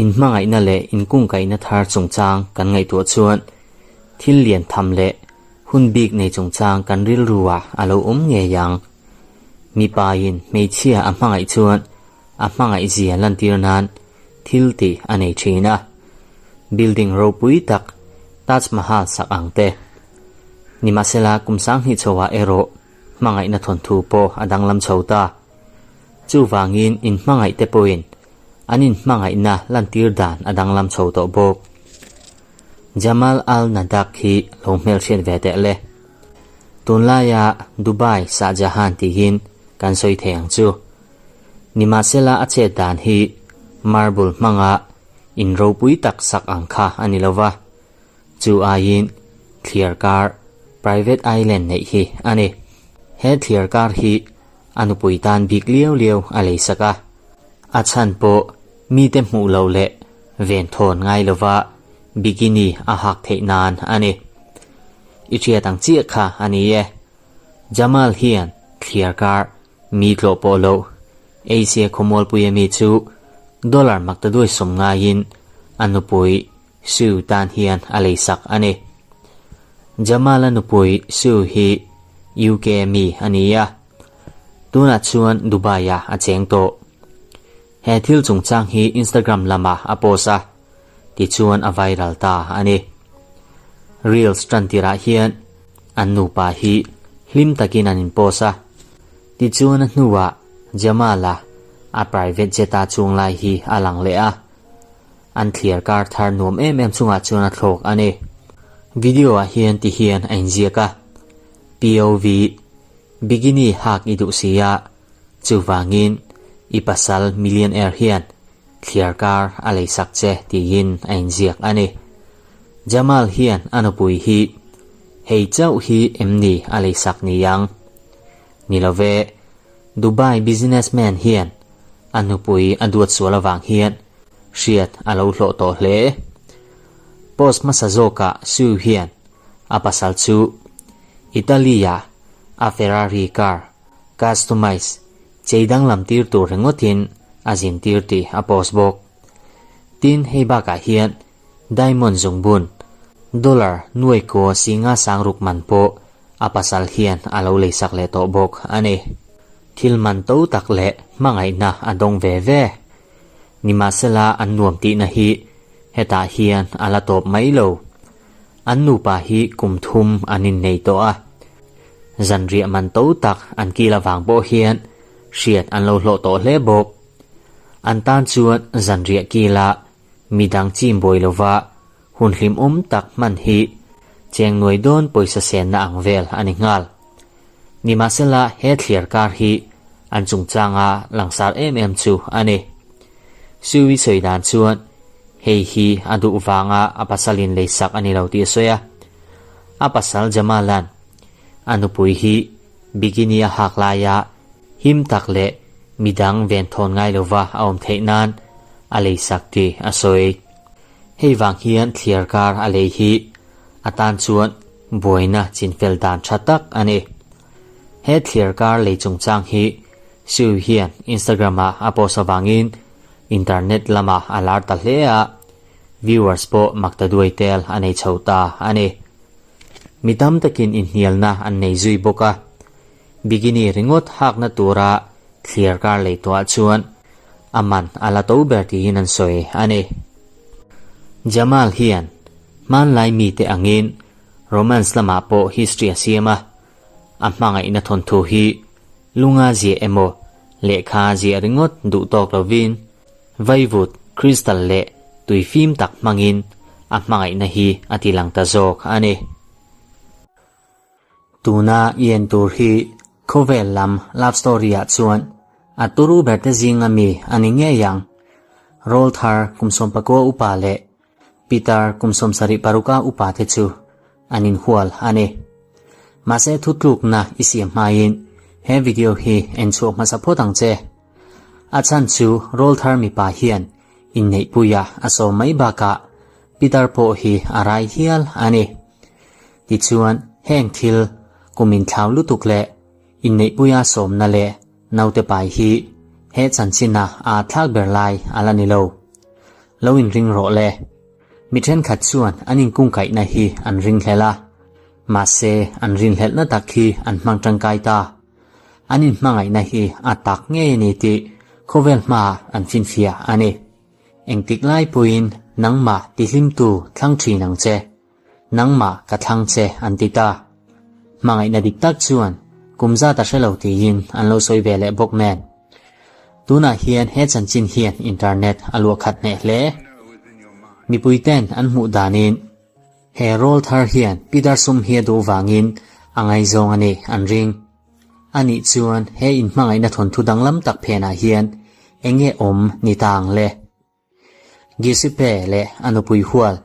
Inhmangaihna leh inkungkaihna thar chungchang kan ngaihtuah chuan thil lian tham leh hun bik nei chungchang kan rilru ah a lo awm ngei ang. Mipain hmeichhia a hmangaih chuan a hmangaih zia lantir nan thil tih a nei thin a. Building ropui tak Taj Mahal sak ang te. Nimahsela kum sanghnih chho ah erawh hmangaihna thawnthu pawh a danglam chho ta. Chuvangin inhmangaih te pawhin an inhmangaihna lantir dan a danglam chho tawh bawk. Jamal Al Nadak hi lo hmelhriat ve teh le. Tunlaia Dubai Shah Jahan tihin kan sawi thei ang chu. Nimahsela a chet dan hi marble hmanga in ropui tak sak ang kha a ni lova, chu aiin thliar kar private island neih hi a ni. He thliar kar hi a nupui tan bik liau liau a lei sak a, a chhan pawh mite hmuh loh leh venthawn ngai lova bikini a hak theih nan a ni. I hriat ang chiah kha a ni e. Jamal hian thliar kar mi tlawh pawh loh Asia khawmualpui ami chu dollar maktaduai sawm ngaiin a nupui Sue tan hian a lei sak a ni. Jamal-a nupui Sue hi UK mi a ni a, tunah chuan Dubai-ah a cheng tawh. He thil chungchang hi Instagram lamah a post a, tichuan a viral ta a ni. Reels tan tirah hian an nupa hi hlim takin an inpost a, tichuan a hnuah Jamal-a a private jet-a chuang lai hi a lang leh a, an thliar kar thar nuam em em chungah chuan a thlawk a ni. Video ah hian ti hian a inziak a, POV, Bikini hak i duh si a, chuvangin i pasal millionaire hian thliar kar a lei sak che tiin a inziak a ni. Jamal hian a nupui hi hei chauh hi em ni a lei sak ni ang? Ni lo ve, Dubai businessman hian a nupui a duat sual avang hian hriat a lo hlawh tawh hle. Post hmasa zawkah Sue hian a pasal chu Italy-a a Ferrari car customize chei danglam tir tur ringawtin a zin tir tih a post bawk. Tin, hei bakah hian diamond zungbun dollar nuai kaw singa sangruk man pawh a pasal hian a lo leisak leh tawh bawk a ni. Thil man to tak leh hmangaihna a dawng ve ve. Nimahsela an nuam tihna hi hetah hian a la tawp mai lo. An nupa hi kum thum an innei tawh a. Zanriah man to tak an kil avang pawh hian hriat an lo hlawh tawh hle bawk. An tan chuan zanriah kila midang chim buai lova hun hlimawm tak hman hi cheng nuai dawn pawisa senna ang vel a ni nghal. Nimahsela he thliar kar hi an chungchanga langsar em em chu a ni. Sui sawi dan chuan hei hi a duh vanga a pasalin leisak a ni lo tih a sawi a. A pasal Jamalan a nupui hi bikini a hak laia him tak leh midang venthawn ngai lova a awm theih nan a leisak tih a sawi. Hei vang hian thliar kar a lei hi a tan chuan buaina chinfel dan tha tak a ni. He thliar kar lei chungchang hi Sue hian Instagram-ah a post avangin internet lamah a lar ta hle a, viewers pawh mak ta duai tel a nei chho ta a ni. Mi tam takin inhnialna an nei zui bawk a, bikini ringawt hakna tura thliar kar lei tuah chuan a man a la to ber tiin an sawi a ni. Jamal hian hmanlai mite angin romance lamah pawh history a siam a, a hmangaihna thawnthu hi lunga ziah emaw lehkha ziah ringawt duh tawk lovin vaivut, crystal leh tui fim tak hmangin a hmangaihna hi a ti lang ta zawk a ni. Tuna i en tur hi khawvel lam love story ah chuan a turu ber te zinga mi a ni ngei ang. Rawlthar kum sawmpakua upa leh Peter kum 76 a upa te chu an inhual a ni. Mahse thutlukna i siam hmain he video hi en chhuak hmasa phawt ang che. A chhan chu rawlthar mipa hian inneihpuia a sawm mai bakah Peter pawh hi a rai hial a ni. Tichuan heng thil kum inthlau lutuk leh inneihpuia sawmna leh naute pai hi. He chanchina aa thlak ber lai a la ni lo. Lo inring rawh le. Mi thenkhat chuan an inkungkaihna hi an ringhlel a, mahse an rinhlelhna tak hi an hmang tangkai ta. An inhmangaihna hi a tak ngei a ni tih khawvel hmaah an finfiah a ni. Engtik lai pawhin nangmah tihlimtu thlang thin ang che. Nangmah ka thlang che an ti ta. Hmangaihna dik tak chuan kum zat a hre lo tiin an lo sawi ve leh bawk nen. Tunah hian he chanchin hian internet a luah khat hneh hle. Mipui ten an hmuh danin he rawl thar hian Peter sum hi a duh vangin a ngaizawng a ni an ring. Anih chuan he inhmangaihna thawnthu danglam tak phenah hian eng nge awm ni ta ang le? Giuseppe leh a nupui hual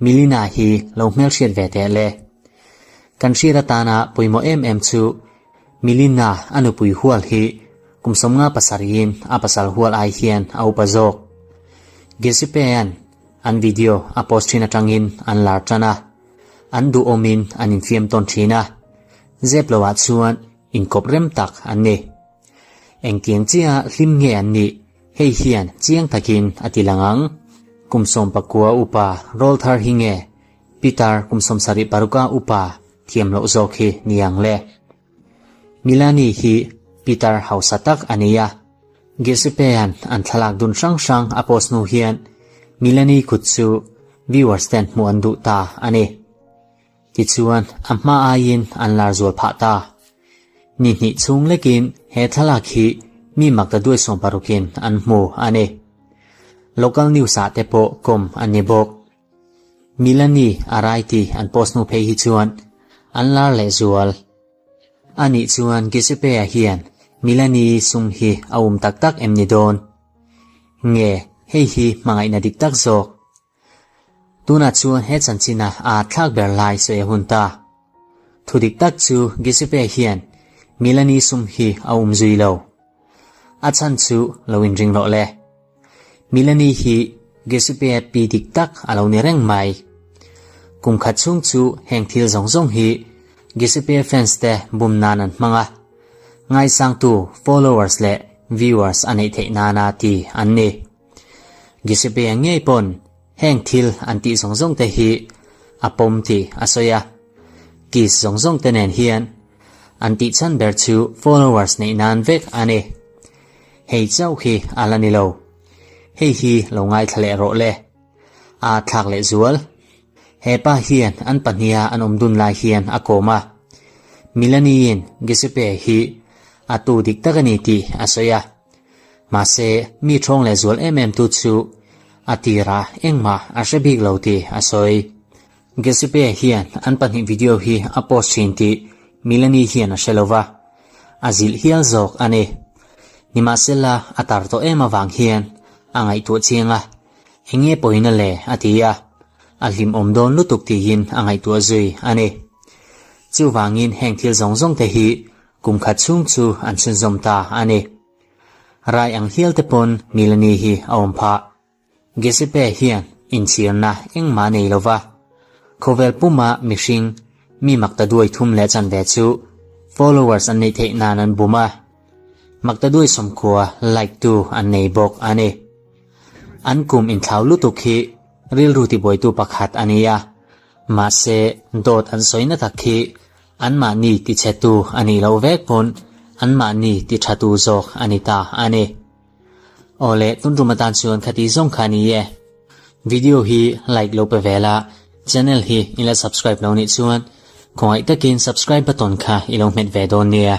Milina hi lo hmelhriat ve teh le. Kan hriat atana pawimawh em em chu Milina a nupui hual hi kum 57in a pasal hual ai hian a upa zawk. Giuseppea'n an video a post thin atangin an lar tan a, an duhawmin an infiam tawn thin a, zep loah chuan inkawp rem tak an ni. Engtiang chiah hlim nge an nih? Hei hian chiang takin a ti lang ang. Kum 19 upa rawl thar hi nge Peter kum 76 a upa thiam loh zawk hi ni ang le? Milani hi Peter hausa tak a ni a. Giuseppe-a'n an thlalak dun hrang hrang a post hnu hian Milani kut chu viewers ten hmuh an duh ta a ni. Tichuan, a hma aiin an lar zual phah ta. Ni hnih chhung lekin he thlalak hi mi makta duai 16in an hmu a ni. Local news ah te pawh kawm an ni bawk. Milani a rai tih an post hnu phei hi chuan an lar leh zual. Anih chuan Giuseppe-a hian Milani sum hi a um tak tak em ni dawn? Nge hei hi hmangaihna dik tak zawk? Tunah chuan he chanchina aa thlak ber lai sawi a hun ta. Thu dik tak chu Giuseppe hian Milani sum hi a um zui lo. A chhan chu lo inring rawh le. Milani hi Giuseppe pi dik tak a lo ni reng mai. Kum khat chhung chu heng thil zawng zawng hi Giuseppe fans te bum nan an hmang a, ngaisangtu followers leh viewers a neih theih nana ti an ni. Giuseppe ngei pawn heng thil an tih zawng zawng te hi a pawm tih a sawi a, kiss zawng zawng te nen hian an tih chhan ber chu followers neih nan vek a ni. Hei chauh hi a la ni lo. Hei hi lo ngaithla leh rawh le. A thlak leh zual. He pa hian an pahniha an awm dun lai hian a kawm a. Milani-in Giuseppe hi a tu dik tak a ni tih a sawi a. Mahse, mi ṭhawng leh zual em em tu chu a tirah engmah a hre bik lo tih a sawi. Giuseppe hian an pahnih video hi a post ṭhin tih Milani hian a hre lo va, a zilh hial zawk a ni. Nimahsela, a tar tawh em avang hian a ngaihtuah chiang a, eng nge pawina le a ti a, a hlimawm dawn lutuk tiin a ngaihtuah zui a ni. Chuvangin heng thil zawng zawng te hi Kum khat chhung chu an chhunzawm ta a ni. Rai ang hial te pawn Milani hi a awm phah. Giuseppe hian inchhirna engmah nei lo va, khawvel puma mihring mi maktaduai thum leh chanve chu followers an neih theih nan an bum a, maktaduai 90 like tu an nei bawk a ni. An kum inthlau lutuk hi rilru tibuaitu pakhat a ni a, mahse dawt an sawina tak hi Anmahni tichhetu a nih loh vek pawn anmahni tithatu zawk a ni ta a ni. Aw le, tun tum atan chuan khati zawng kha ni e. Video hi like lo pe ve la, channel hi i la subscribe lo nih chuan khawngaih takin subscribe button kha i lo hmet ve dawn nia.